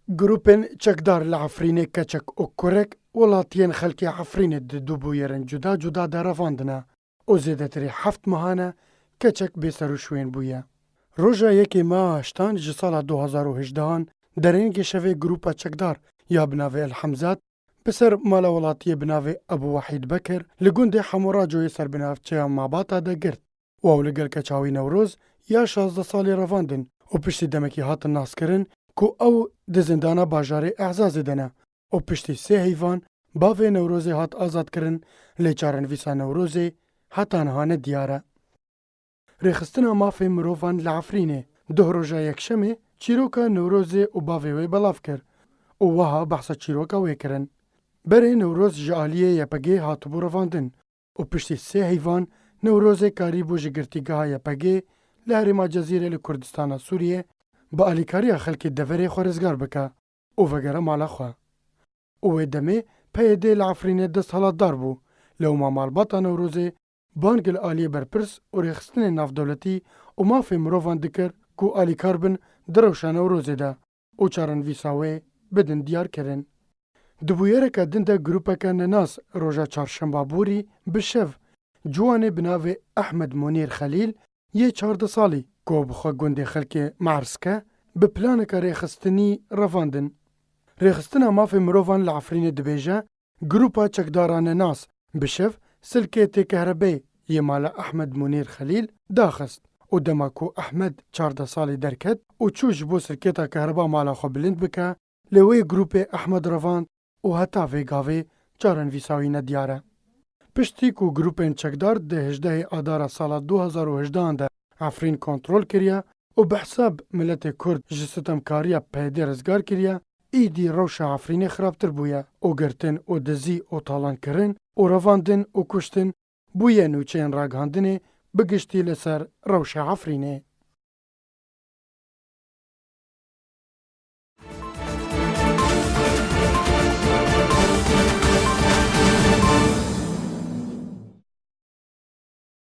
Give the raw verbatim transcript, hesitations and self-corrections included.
Grûpên çekdar li Efrînê keçek û kurek welatiyên xelkê Efrînê di du bûyerên cuda cuda de revandine û zêdetirî heft mehan e keçek bê serûşwên bûye. Roja yekê meha heştan ji sala du hazar û hejdehan derengê şevê grûpa çekdar ya bi navê El Hemzat bi ser mala welatiyê bi navê Ebû Wehîd Bekir li gundê Hemoracoyê ser bi navçeya Mabata de girt. Û ew li gel keça wî Newroz ya şazdeh salî revandin û piştî demekî hatin naskirin ku ew di zindana bajarê Ehzazê de ne û piştî sê heyvan bavê Newrozê hat azadkirin, lê çarenivîsa Newrozê heta niha ne diyar e. Rêxistina Mafê Mirovan li Efrînê duh roja yekşemê çîroka Newrozê û bavê wê belav kir û wiha behsa çîroka wê kirin: Berê Newroz ji aliyê Y P G hatibû revandin û piştî sê heyvan Newrozê karîbû ji girtîgeha Y P G li herêma Cezîrê li Kurdistana Sûriyê bi alîkariya xelkê deverê xwe rizgar bike û vegere mala xwe. Û wê demê P Y D li Efrînê desthilatdar bû, lewma malbata Newrozê bang li aliyê berpirs û rêxistinên navdewletî û mafê mirovan dikir ku alîkar bin di rewşa Newrozê de û çarenivîsa wê bidin diyarkirin. Di bûyereke din de grûpeke nenas roja çarşemba borî bi şev ciwanê bi navê Ehmed Munîr Xelîl yê çardeh salî ku bi xwe gundê xelkê Merzke bi planeke rêxistinî revandin. Rêxistina Mafê Mirovan li Efrînê dibêje, grûpa çekdara nenas bi şev silkê tê kehrebeyê yê mala Ehmed Munîr Xelîl daxist û dema ku Ehmed çardeh salî derket û çû ji bo silkêta kehreba mala xwe bilind bike, lê wê grûpê Ehmed revand û heta vê gavê çarenivîsa wî nediyar e. Piştî ku grûpên çekdar di hejdehê Adara sala du hazar û hejdehan de Efrîn kontrol kiriye û bi hesab miletê Kurd ji sitemkariya P Y D rizgar kiriye, îdî rewşa Efrînê xirabtir bûye û girtin û dizî û talankirin û revandin û kuştin bûye nûçeyên ragihandinê bi giştî li ser rewşa Efrînê.